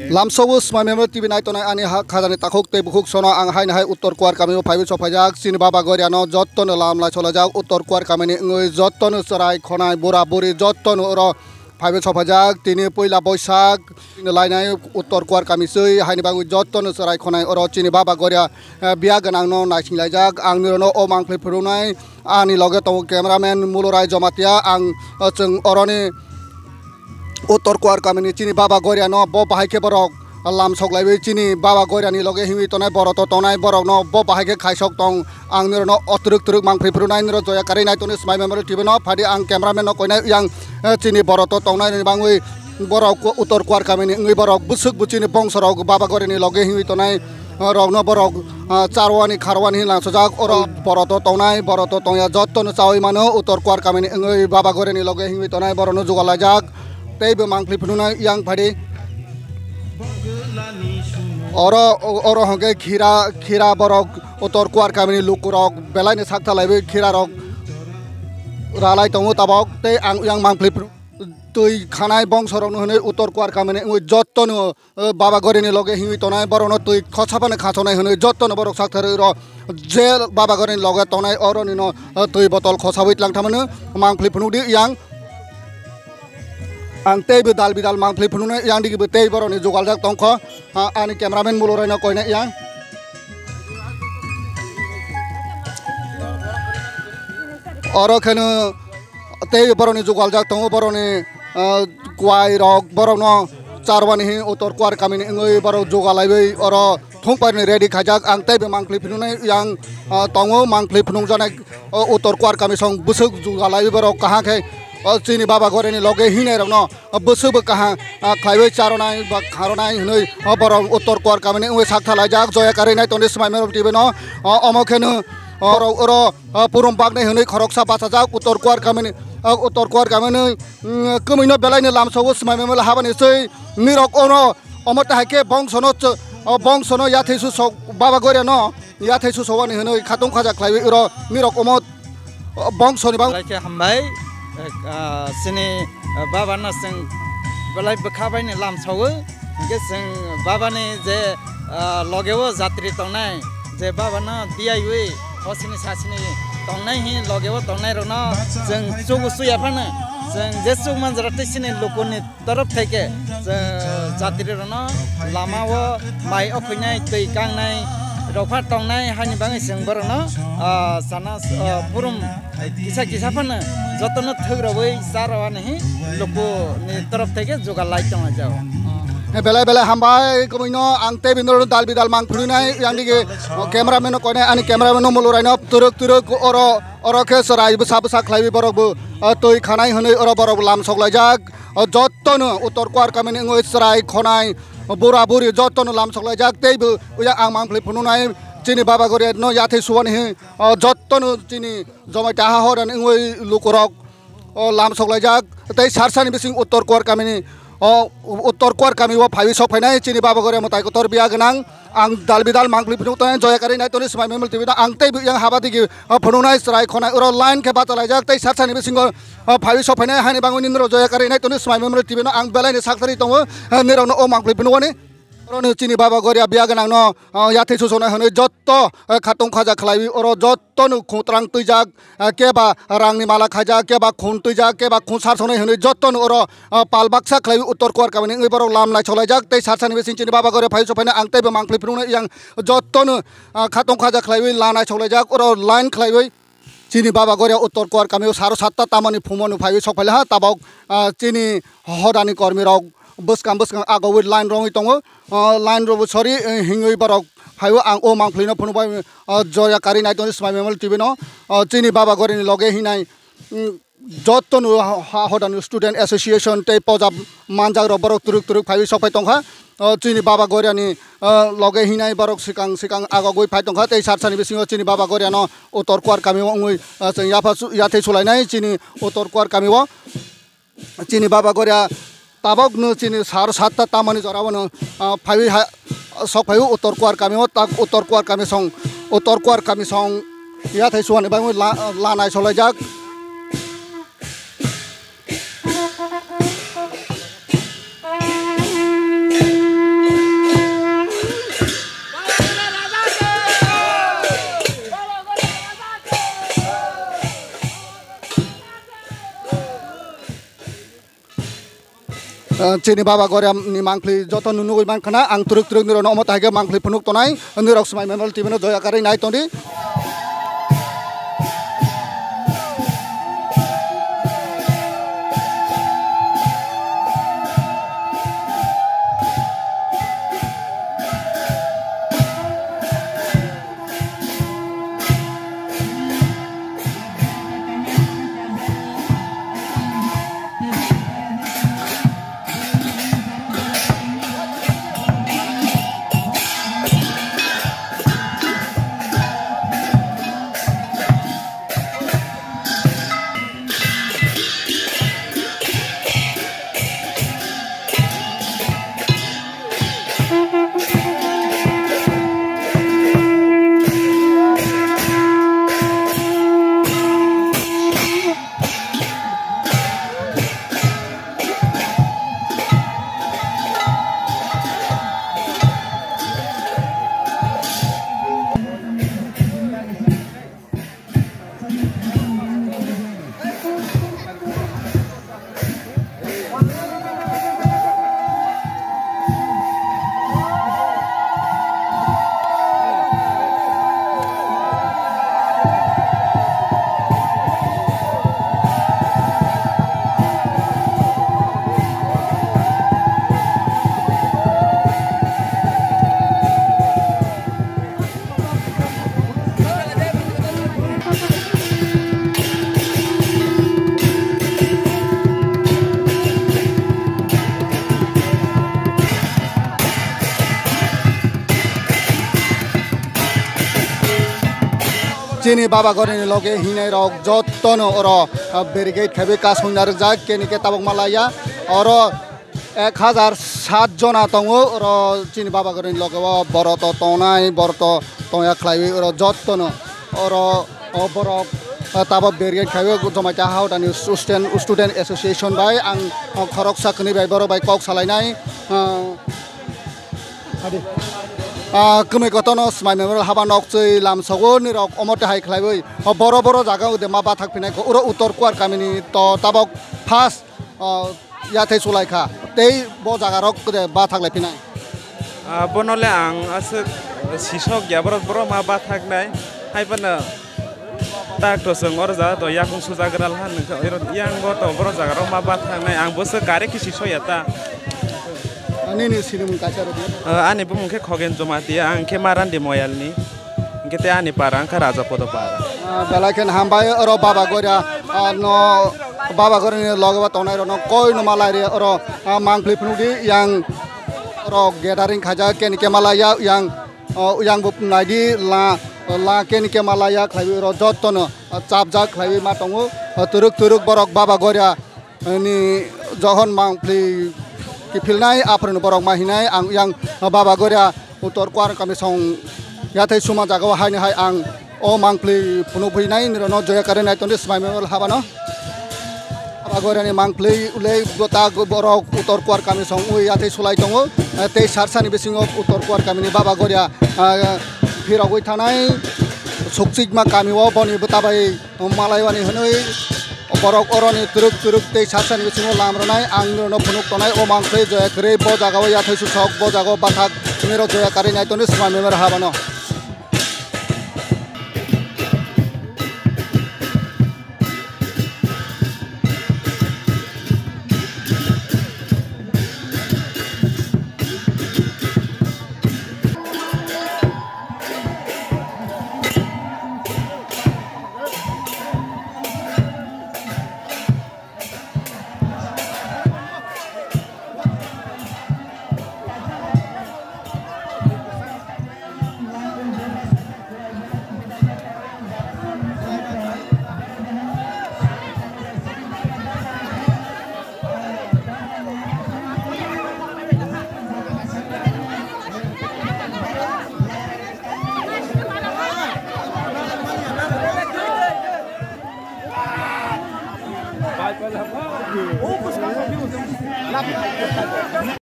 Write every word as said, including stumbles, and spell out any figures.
Lamsogo Smai Memorial T V nai tongnai ani ha khajani takhuk tei bukhuk sono ang haino hai Uttor Kuar kamio phaiwi sokphaijak. Chini Baba Goria no jotto no lam lai solajak Uttor Kuar kamini wngwi jotto no chwrai khonai bura buri jotto no oro phaiwi sokphaijak. Tini puila Boisak lainai Uttor Kuar kami swi haini bagwi jotto no chwrai khonai oro chini Baba Goria, eh, biya gwnang no naising laijak. Ang nirok no o mangpli phunuknai ani loge tongo cameraman Mulorai Jomatia. Ang, eh, chwng oroni Uttor Kuar kamini chini Baba Goria no bo bahai khe borok lam sok laiwi chini Baba Goria ni loge himwi tongnai borok to tongnai borok no bo bahai khe khaisok tong. Ang nirok no o twrwk twrwk mangpli phunuknai nirok joya karwi nai toni Smai Memorial T V no phadi ang cameraman no koinai yang, eh, chini borok to tongnai ni bangwi borok Uttor Kuar kamini wngwi borok bwswk bwchini bongso rok Baba Goria ni loge himwi tongnai. Ah, rokno borok, ah, charwani kharwani hinwi langsajak. Oro boroto tongnai, boroto tongya jottono chawi mano. Uttor Kuar kamini wngwi Baba Gorini loge himwi tongnai, borokno jugal laijak. Tei bo mangpli phunuknai yang phadi. Oro, oro hwnkhe khira, khira borok Uttor Kuar kamini lukurok belaino sak thalaiwi khirarok ralai tongo tabok. Tei ang yang mangpli phunu-, twi khanai bongsorokno hwnwi Uttor Kuar kamini wngwi jottono o Baba Gorini loge himwi tongnai, borokno twi khosa phano khachonai hwnwi jottono borok sak tharwi rw. Je Baba Gorini loge tongnai, oronino, o, twi botol khosawi tlang thamano mangpli phunukdi yang. Ang teibo dal bidal mangpli phunuknai yang digibo tei borokni jugaljak tongkho. A, ani cameraman Muloraino koinai yang. Oro kheno tei borokni jugaljak tongo, borokni, ah, kwai rok borokno charwani hi Uttor Kuar kamini wngwi borok jugalaiwi oro thungpaini ready khaijak. Ang teibo mangpli phunuknai yang, ah, tongo, mangpli phunukjaknai, o, Uttor Kuar kami song bwswk jugalaiwi borok kaham khe, o, chini Baba Gorini loge hinai rokno, o, bwswk bo kaham, ah, khlaiwi charonai ba kharonai hwnwi, o, borok Uttor Kuar kamini wngwi sak thalaijak. Joya karwi nai tongdi Smai Memorial T V no, o, omo kheno, o, borok oro, o, purum baknai hwnwi khoroksa bachajak Uttor Kuar kamini, o, Uttor Kuar kamini, mm, kwmwino belaino lamsogo Smai Memorial habani swi nirok ono omo tahai khe bongsono ch-, o, bongsono yathai susok Baba Goria no yathai susok ani hwnwi khatung khaja khlaiwi oro nirok omo, o, bongsoni bang. Belai khe hambai, eh, ah, chini, eh, Baba no chwng belai bwkha bai ni lamsogo. Hingke chwng Baba ni je, ah, loge o jatri tongnai, je Baba no diyaui hosini sasini tongnai hi loge o tongnai rok no chwng chubu chuya phano chwng je chuk manjaro tei chini luku ni torop thai khe chwng jatri rok no lama o mai o khuinai twi kangnai rok pha tongnai hani bagwi chwng borok no, ah, sana, ah, purum kisa kisa phano jotono thwk rogwi cha rw ani hi luku ni torop thai khe jugal lai tong jao. He belai belai hambai kwmwino ang tei bini dal bidal mang phunuknai yang digi cameraman no koinai ani cameraman no Mulorai no twrwk twrwk oro oro khe chwrai bwsa bwsa khlaiwi borok bo, ah, twi khanai hwnwi oro borok lam sok laijak. O jottono Uttor Kuar kamini wngwi chwrai khonai bura buri jottono lam sok laijak tei bo yang ang mang phunuknai chini Baba Goria no yathai suwani hi, o jottono chini Jomaita ha horani wngwi lukurok, o, lam sok laijak. Tei sarsani bising Uttor Kuar kamini, o, Uttor Kuar kami o phaiwi sok phainai chini Baba Goria mwtai kotor biya gwnang. Ang dal bidal mangpli phunuk tongnai joya karwi nai toni Smai Memorial T V no ang tei yang haba digi, o, phunuknai chwrai khonai oro line khe bacha laijak tei sarsani bisingo, o, phaiwi sok phainai hani bangwi nini rok joya karwi nai toni Smai Memorial T V no ang belai ni sak tharwi tongo, o, nirok no o mangpli phunuk ani. Oro no chini Baba Goria biya gwnang no, o, yathai susonai hwnwi jotto, o, khatung khaja khlaiwi oro jotto no khuntrang twijak, o, keba rang ni mala khaijak, keba khun twijak, keba khun sarsonai hwnwi jotto no oro, o, pal baksa khlaiwi Uttor Kuar kamini wngwi borok lam nai sok laijak tei sarsani bising chini Baba Goria phai sok phaina ang teibo mangpli phunuknai yang jotto no, o, khatung khaja khlaiwi la nai sok laijak oro line khlaiwi. Chini Baba Goria Uttor Kuar kamio saro satta tamani phumano phaiwi sok phaila ha tabok, ah, chini hodani kormi rok bwskang bwskang agogwi line rongwi tongo. Ah, line rok sorry, eh, hingwi borok phaio ang o mangphlino phunukbai, ah, joya karwi nai tongwi Smai Memorial T V no. Ah, chini Baba Gorini loge hinai, mm, jotto no ha, ha hodani student association tei poja manjak rok borok twrwk twrwk phaiwi sok phai tongkha. O, chini Baba Goriani, o, loge hinai borok swkang swkang agogwi phai tongkha, tei sarsani bisingo chini Baba Goriano Uttor Kuar kamio wngwi, o, chwng yapha su-, yathai sulainai chini Uttor Kuar kamio. Chini Baba Goria tabokno chini sar satta tamani jorao no, o, phaiwi ha, sok phaio Uttor Kuar kamio, tak Uttor Kuar kami song, Uttor Kuar kami song yathai suani bagwi la, lanai solaijak. Chini Baba Goria ni mangpli joto nunugwi mankha na, ang twrwk twrwk nirok no omo tahai khe mangpli phunuk tonai, nirok swmai Memorial T V no doya karwi nai tongdi. Chini Baba Gorini loge hinai rok jotono oro, ah, barricade khaiwi kasong narwkjak, keni khe tabok malaya. Oro ek hazar sat jona tongo, oro chini Baba Gorini loge o boroto tongnai, boroto tongya khlaiwi oro jottono oro o borok, o tabok barricade khaiwi Jamatia Hawdani Student, Student Association bai ang, o, khoroksa kwnwi bai borok bai kok salainai, o, adi. O, kwmwi kotorno Swmai Memorial haba nokchwi lamsogo nirok omo twi hai khlaiwi, o, boro boro jaga o de ma bathak phinai kho, oro Uttor Kuar kamini to tabok first, o, yathai sulai kha, tei bo jaga rok de bathak lai phinai. Ah, bono le ang aswk sisok ya, borok, borok ma bathak nai, hai phano tak to chwng oro jaga to yakung sujagra laha nungkha, oro yang bo to borok jaga rok ma bathak nai, ang bwswk gari khe sisok ya ta. Ah, nini sinimung kaisa rwdi. Ah, ani bumung khe Khogen Jamatia, ang khe Marandi Moyalni. Hingke tei ani para wngkha Raja Podo para. Ah, belai khe hambai oro Baba Goria, ah, no Baba Goria ni loge o tongnai rok no koi no malai ri oro, ah, mangpli phunuk di yang oro gathering khaijak keni khe malai ya yang, oh, yang bo nai di la, la keni khe malai ya khlai oro jotto no, ah, chapjak khlai ma tongo, ah, twrwk twrwk borok Baba Goria ni johon mangpli kiphilnai, aphuru borok ma hinai, ang yang Baba Goria Uttor Kuar kamisong yathai suma jaga o haini hai ang o mangpli phunuk phinai nirok no joya kare nai tongdi Swmai Memorial habano. Baba Goria ni mangpli ulei gota borok Uttor Kuar kamisong ui yathai sulai tongo, tei sarsani bisingo Uttor Kuar kamini Baba Goria, ah, phirogwi thanai sukchikma kami o boni bwtabai malaiwani hwnwi borok oroni twrwk twrwk tei sarsani bisingo lam rwnai, ang nirokno phunuk tonai, o mangpli joya kwrwi bo jaga o yathai susok, bo jaga o bathak nirok joya karwi nai tongdi Swmai Memorial habano.